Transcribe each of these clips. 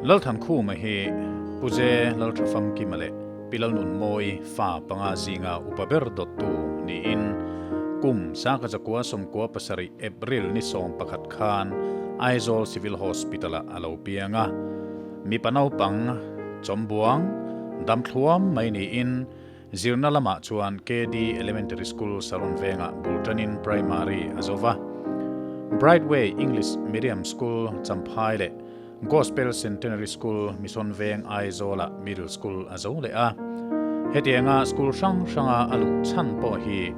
Lalthankhuma hi Pu Je Lalthafamkima leh Pi Lalnunmawii fa panga zinga upa ber dawttu niin kum Sangkachakua 97 April ni 11 khan Aizawl Civil Hospital-ah a lo piang a. Mipa naupang chawmbuang damthluam mai niin Zirna lamah chuan KD Elementary School Saron vengah bul tanin Primary a zo va. Brightway English Medium School Champhai leh Gospel Centenary School Mission Veng Aizawlah Middle School a zo leh a. Hetianga school hrang hranga a luh chhan pawh hi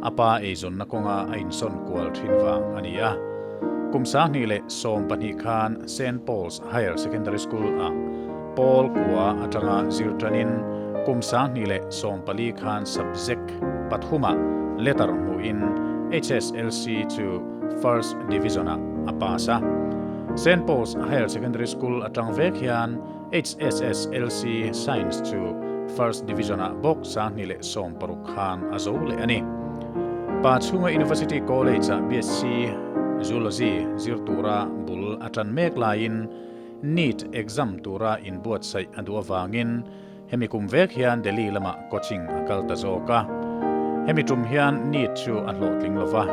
a pa eizawnna kawnga a insawn kual thin vang a ni a. Kum 2012 khan Saint Paul's Higher Secondary School-ah Pawl kua atanga zir tanin kum 2014 khan subject pathumah letter hmuhin HSLC chu First Division-ah a pass a. Saint Paul's Higher Secondary School atang vek hian HSSLC Science chu First Division-ah bawk 2016 khan a zo leh a ni. Pa chhunga University College-ah BSc Zoology zir tura bul a tan mek laiin NEET exam tura inbuatsaih a duh avangin hemi kum vek hian Delhi lamah coaching a kal ta zawk a. Hemi tum hian NEET chu a hlawhtling lo va.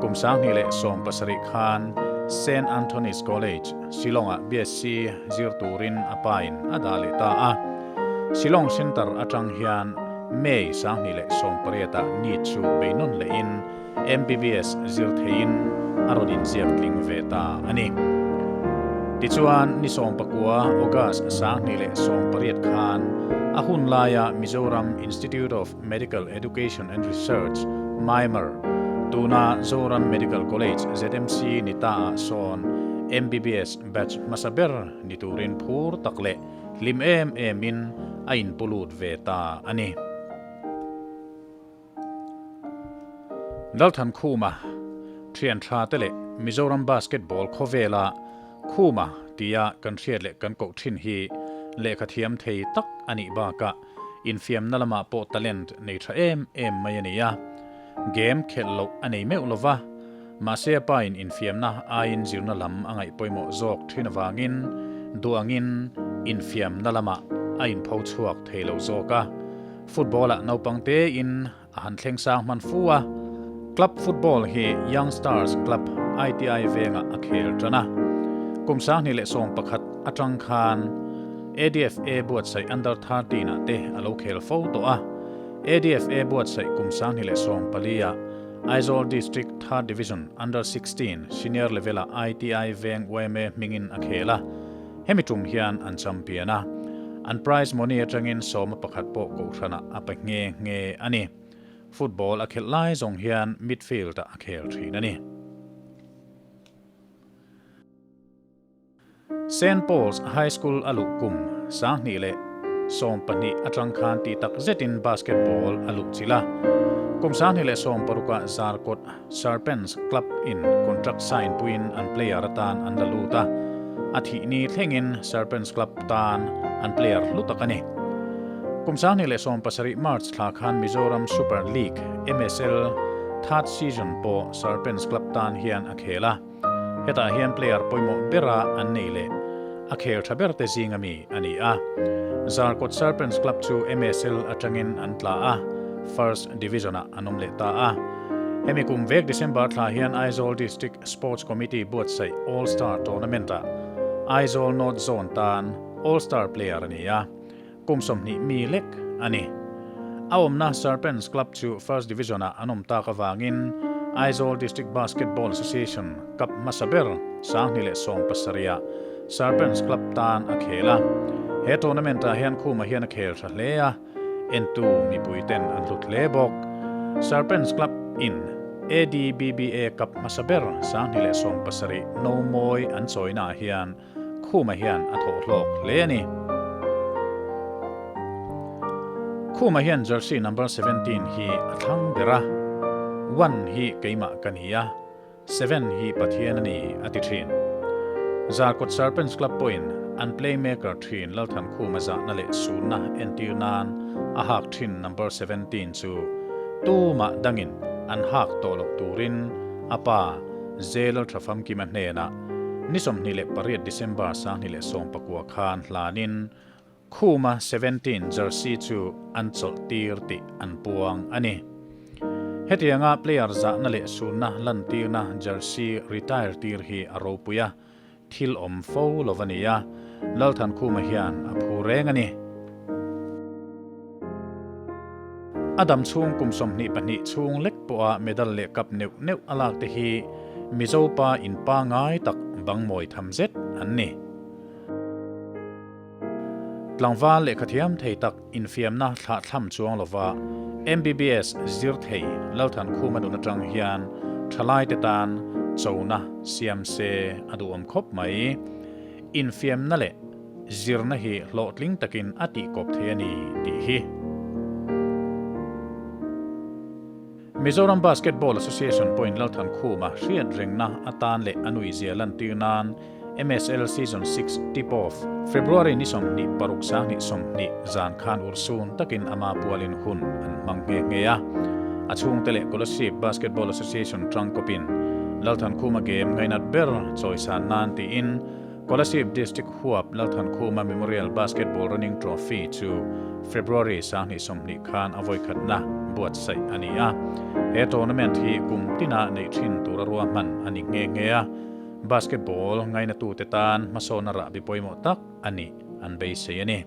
Kum 2017 khan Saint Anthony's College, Shillong-ah BSc zir turin a pain a dah leh ta a. Shillong Centre atang hian May 2018-ah NEET chu beinawn lehin MBBS zir theiin a rawn inziak tling ve ta a ni. Tichuan, ni 19 August 2018 khan a hun laia Mizoram Institute of Medical Education and Research, MIMER, tuna Zoram Medical College, ZMC, ni ta ah sawn MBBS batch hmasa ber ni turin phur tak leh hlim em emin a inpulut ve ta a ni. Lalthankhuma, Thian tha te leh Mizoram basketball khawvela Khuma tia kan hriat leh kan koh thin hi lehkha thiam thei tak a nih bakah infiamna lamah pawh talent nei tha em em mai a ni a. Game khelh loh a nei meuh lo va, mahse a pain infiamna aiin zirna lam a ngaih pawimawh zawk thin avangin duangin infiamna lamah a inpho chhuak thei lo zawk a. Football-ah naupang tein a han thleng sang hman fu a, club football hi Young Stars Club ITI vengah a khel tan a. Kum 2011 atang khan ADFA buatsaih Under 13 ah te a lo khel fo tawh a. ADFA buatsaih kum 2014 ah Aizawl District Third Division Under 16 Senior level-ah ITI veng yma hmingin a khel a. Hemi tum hian an champion a, an prize money atangin sawma pakhat pawh kohhranah a pe nghe nghe a ni. Football a khelh lai zawng hian midfield-ah a khel thin a ni. Saint Paul's High School a luh kum 2012 atang khan tih tak zetin basketball a luh chilh a. Kum 2016 ah Zarkawt Serpents Club in contract sign puiin an player atan an la lut a, a thih ni thlengin Serpents Club tan an player hlu tak a ni. Kum 2017 March thla khan Mizoram Super League, MSL, third season pawh Serpents Club tan hian a khel a, hetah hian player pawimawh bera an nei leh a khel tha ber te zinga mi a ni a. Zarkawt Serpents Club chu MSL atangin an tla a, First Division-ah an awm leh ta a. Hemi kum vek December thla hian Aizawl District Sports Committee buatsaih All Star Tournament-ah Aizawl North Zone tan All Star player a ni a, kum 20 mi lek a ni. A awmna Serpents Club chu First Division-ah an awm tak avangin Aizawl District Basketball Association Cup hmasa ber 2017-ah Serpents Club tan a khel a. He tournament-ah hian Khuma hian a khel tha hle a. Entu mipuiten an hlut hle bawk. Serpents Club in ADBBA Cup hmasa ber 2017 no mawi an chawina ah hian Khuma hian a thawh hlawk hle a ni. Khuma hian jersey number 17 hi a thlang ber a, one hi keimah ka ni a, Seven hi Pathian a ni, a ti thin. Zarkawt Serpents Club pawhin an playmaker thin Lalthankhuma zahna leh sunna entir nan a hak thin number 17 chu tumah dangin an hak tawh loh turin a pa J Lalthafamkima hnenah Ni 28 December 2019 khan hlanin Khuma 17 jersey chu an chawlhtir tih an puang a ni. Hetianga player zahna leh sunna lantirna jersey retire tir hi a ropui a, thil awm fo lo a ni a, Lalthankhuma hian a phu reng a ni. A dam chhung kum 22 chhung lek pawha medal leh cup neuh neuh a lak te hi Mizo pa inpangai tak bangmawi tham zet an ni. Tlangval lehkha thiam thei tak infiamna thlahthlam chuang lova MBBS zir thei Lalthankhuma nun atang hian thalaite tan chona siam se a duhawm khawp mai. Infiamna leh zirna hi hlawhtling takin a tihkawp thei a ni tih hi. Mizoram Basketball Association pawhin Lalthankhuma hriat rengna atan leh a nuihzia lantir nan MSL Season 6 Tip-Off February ni 26 2020 zan khan urhsun takin ama pualin hun an hmang nghe nghe a. A chhungte leh Kolasib Basketball Association tangkawpin Lalthankhuma game ngainat ber chawisan nan tiin Kolasib District huap Lalthankhuma Memorial Basketball Running Trophy chu February 2020 khan a vawikhatna buatsaih a ni a. He tournament hi kum tina neih thin tura ruahman a ni nghe nghe a. Basketball ngainatute tan hmasawnna rahbi pawimawh tak a nih an beisei a ni.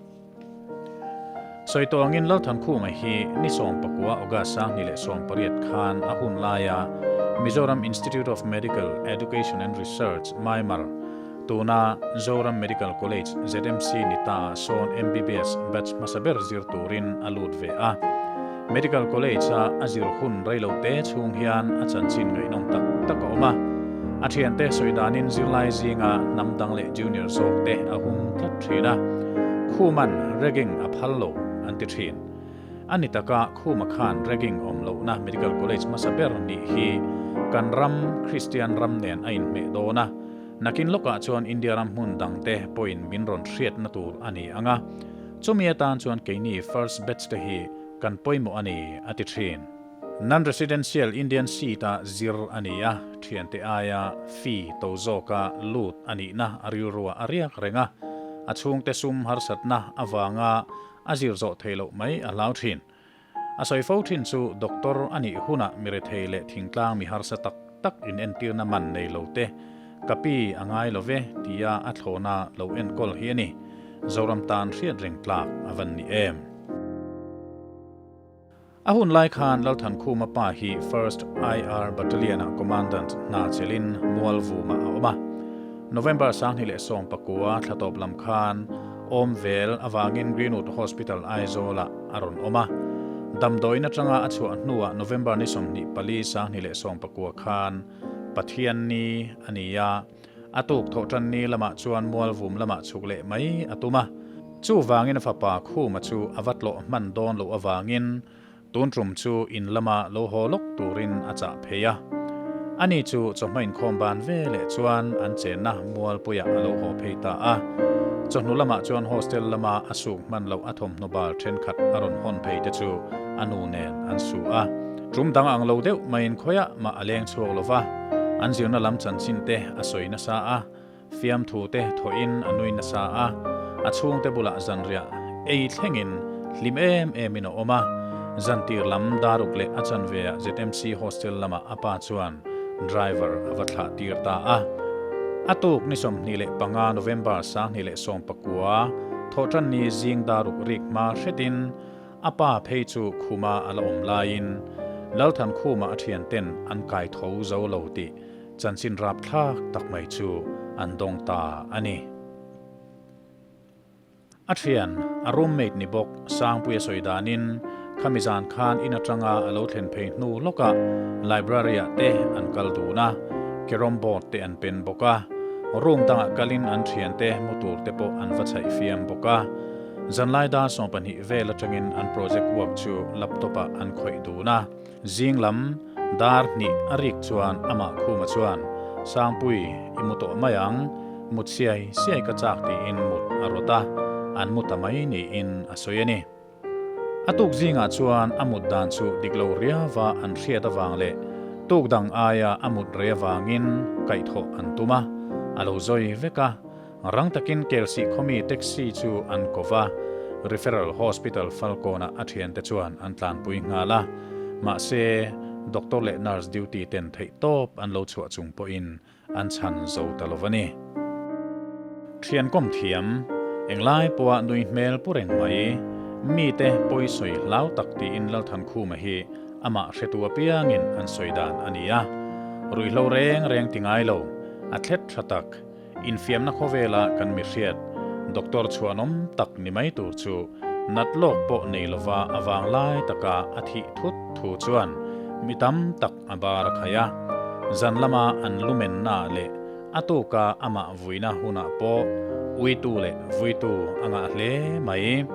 Sawi tawh angin Lalthankhuma hi ni 19 August 2018 khan a hun laia Mizoram Institute of Medical Education and Research, MIMER, tuna Zoram Medical College, ZMC, ni ta ah sawn MBBS batch hmasa ber zir turin a lut ve a. Medical College-a a zir hun reilo te chhung hian a chanchin ngaihnawm tak tak a awm a. A thiante sawi danin zirlai zinga hnam dang leh junior zawk te a hum tlat thin a. Khuman ragging a phal lo an ti thin. A ni taka Khuma khan ragging awm lohna Medical College hmasa ber nih hi kan ram Kristian ram nen a inhmeh dawn a. Nakin lawkah chuan India ram hmun dang te pawhin min rawn hriatna tur a ni ang a. Chumi atan chuan keini first batch te hi kan pawimawh a ni, a ti thin. Non-residential Indian seat-a zir a ni a, thiante aia fee to zawka lut a nihna a rilruah a riak reng a, a chhungte sum harsatna avanga a zir zawh theih loh mai a hlau thin. A sawi fo thin chu doctor a nih hunah mi rethei leh thingtlang mi harsa tak tak inentirna man nei lo te ka pi a ngai lo ve tia a thlawhna lo enkawl hi a ni. Zoram tan hriat reng tlak a van ni em. A hun lai khan Lalthankhuma pa hi First IR Battalion-a Commandant hna chelin Mualvumah a awm a. November 2019 thla tawp lam khan awm vel avangin Greenwood Hospital Aizawlah a rawn awm a. Damdawiin atanga a chhuah hnuah November ni 24 2019 khan Pathianni a ni a. A tuk thawh tan ni lamah chuan Mualvum lamah chhuk leh mai a tum a. Chuvangin a fapa Khuma chu a va tlawh hman dawn loh avangin tun tum chu in lama lo haw lawk turin a chah phei a. Ani chu chawhma inkhawm ban ve leh chuan an chenna Mualpuiah a lo haw phei ta a. Chawhnu lamah chuan hostel lama a suk hman loh a thawmhnaw bal thenkhat a rawn hawn phei te chu a nu nen an su a. Tum dang ang lo deuh maiin khawiah mah a leng chhuak lo va, an zirna lam chanchin te a sawi nasa a, fiamthu te thawhin a nui nasa a, a chhungte bulah zanriah ei thlengin hlim em emin a awm a. Zantir lam daruk leh a chanveah ZMC hostel lamah a pa chuan driver a va thlah tir ta a. A tuk ni 25 November 2019 thawhtanni zing daruk rik hma hretin A pa phei chu khuma a la awm laiin Lalthankhuma a thianten an kai tho zo lo tih chanchin rapthlak tak mai chu an dawng ta a ni. A thian, a roommate ni bawk Sangpuia sawi danin khami zan khan in atanga a lo thlen phei hnu lawkah library-ah te an kal dun a, carrom board te an pen bawk a, room dangah kalin an thiante mu tur te pawh an va chhaih fiam bawk a. Zanlai dar 20 vel atangin an project work chu laptop-ah an khawih dun a. Zing lam dar hnih a rik chuan amah Khuma chuan, Sangpui, i mu tawh mai ang, mut siai siai ka chak tiin mut a rawt a, an mu ta mai niin a sawi a ni. A tuk zingah chuan a mut dan chu dik lo riava an hriat avang leh tuk dang aia a mut rei avangin kaihthawh an tum a. a lo zawi vek a, rang takin Kelsih khawmi taxi chu an ko va, Referral Hospital Falkawnah a thiante chuan an tlanpui nghal a, mahse, doctor leh nurse duty ten theihtawp an lo chhuah chung pawhin an chhan zo ta lo a ni. Thian kawm thiam, englai pawha nui hmel pu reng mai, mite pawi sawi hlau tak tiin Lalthankhuma hi amah hretu apiangin an sawi dan a ni a. Ruihhlo reng reng ti ngai lo, a thlet tha tak, infiamna khawvela kan mi hriat, doctor chhuanawm tak ni mai tur chu nat lawk pawh nei lova a vang lai taka a thih thut thu chuan mi tam tak a bar a khai a, zan lama an lumennaah leh a tuka amah vuina hunah pawh uitu leh vuitu a ngah hle mai.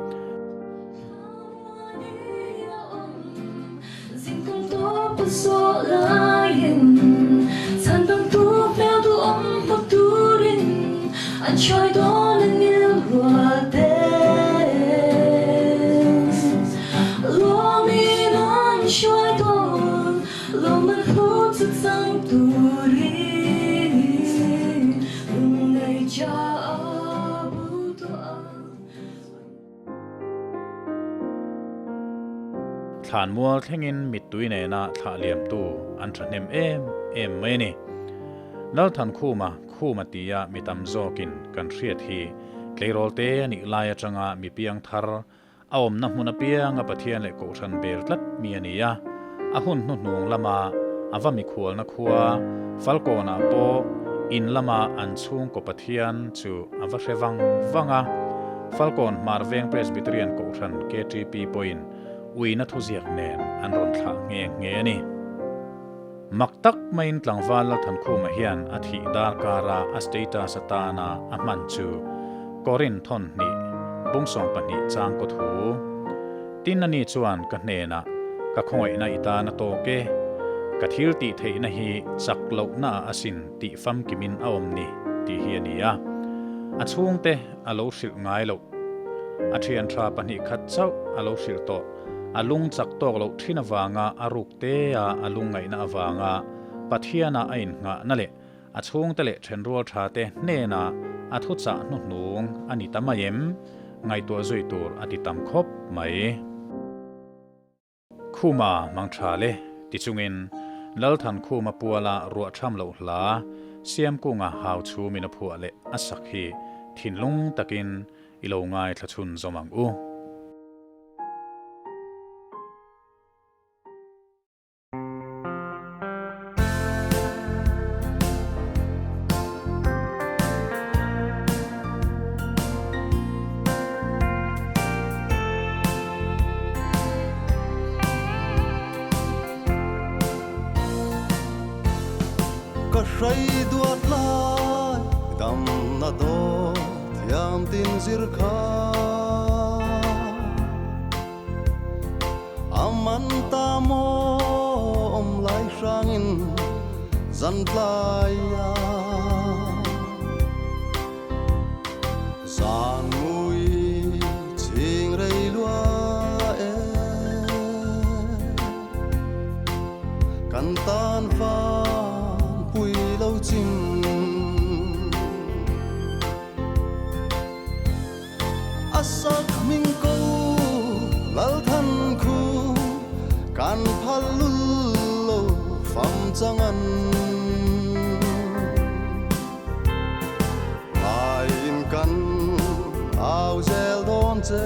Thlanmual thlengin mittui nena thlah liamtu an thahnem em em mai a ni. Lalthankhuma Khuma tia mi tam zawkin kan hriat hi tleirawl te a nih lai atanga mi piang thar A awmna hmun apianga Pathian leh Kohhran bel tlat mi a ni a, a hun hnuhnung lama a va mikhualna khua Falkawnah pawh in lama an chhungkaw Pathian chu a va hre vang vang a. Falkawn Hmar Veng Presbyterian Kohhran KTP pawhin uina thuziak nen an rawn thlah nghe nghe a ni. Mak tak maiin tlangval Lalthankhuma hian a thih dar kara a status atana a hman chu Korin thawn hnih, bung 12 chang kaw thu. Tin ani chuan ka hnenah, Ka khawngaihna i tan a tawk e, ka thil tih theihna hi chak lohna ah asin tih famkimin a awm ni, tih hi a ni a. A chhungte a lo hrilh ngai loh. A thian tha pahnih khat chauh a lo hrilh tawh. A lung chak tawk loh thin avanga a ruk Tea a lungngaihna avanga Pathiana a innghahna leh a chhungte leh thenrual thate hnena a thuchah hnuhnung a ni ta mai em? Ngaihtuah zui tur a ti tam khawp mai. Khuma mang tha le ti chungin Lalthankhuma puala ruah tham loh hla Siamkunga hau chhumin a phuah leh a sak hi thinlung takin i lo ngaithla chhun zawm ang u. Ka hrai duat lai damna dawt thiam tin zir kha. A man ta maw awm lai hrangin zan tlai a zan mui chhing rei lua e kan tan van pui lo chim. A sak hming ko Lalthan khu kan phal lul lo fam chang an. Ngai in kan au zel dawn che.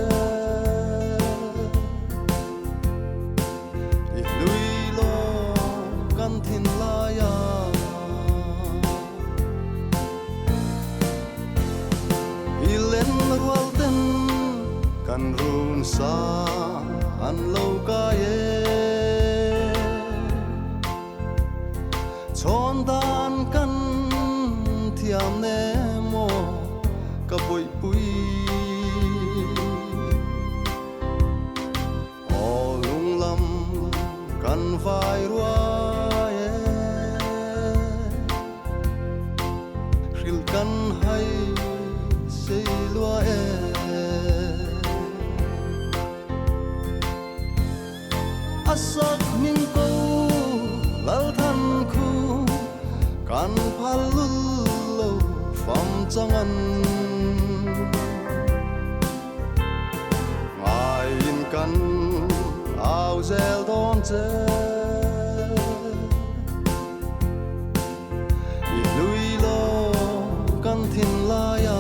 I hlui lawm kan thin lai a. I len rual ten kan run sa an lo kai e. Chhawn dan kan thiam ne maw ka bawihpui. Aw lunglam kan vai ruai e, hrilh kan hai sei lua e. A sak hming ko Lalthan khu kan phal lul lo changan Ngaiin kan au zel dawn che I hlui lo kan thinlai ah.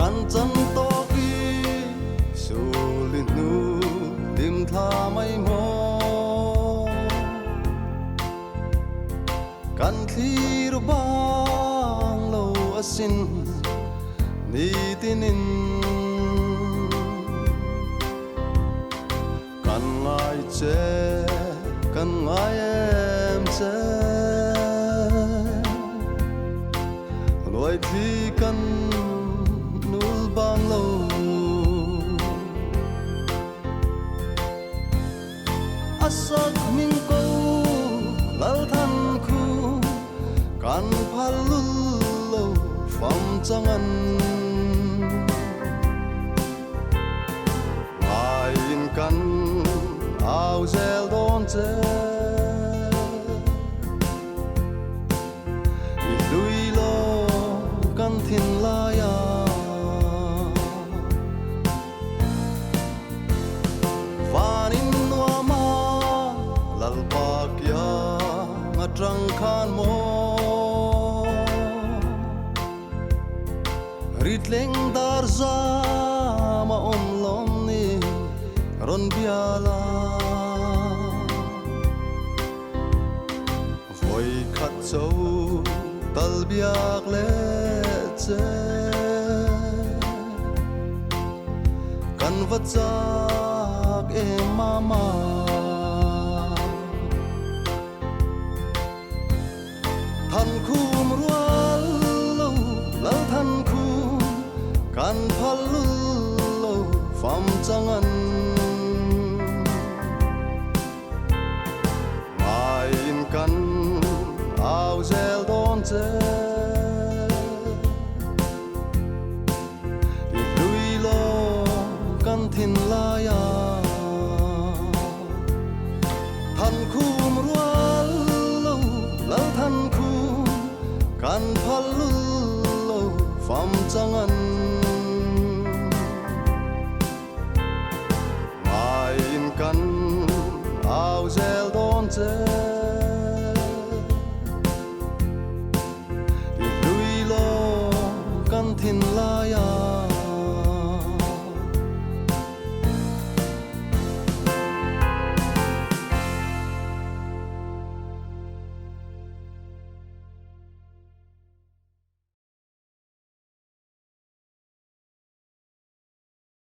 Kan chan tawk i sul i hnu lim thla mai maw Kan thlir bang lo asin nitinin Kan ngai che kan ngai em che Luai thli kan nul bang lo A sak hming ko lal than khu kan phal lul lo fam changan Ngaiin kan au zel dawn che I hlui lo kan thinlai ah Vanin nuama lalpa kiang atang khan maw Ritleng dar zama awm lawm ni rawn biala Vawi khat cho tal biak leh che Kan va chak em mama Than khum rual lo lal than khum kan phal lul lo fam changan Ngaiin kan au zel dawn che I hlui lo kan thinlai ah Than khum rual lo lal than khum kan phal lul lo fam changan Ngaiin kan au zel dawn che I hlui lo kan thinlai ah.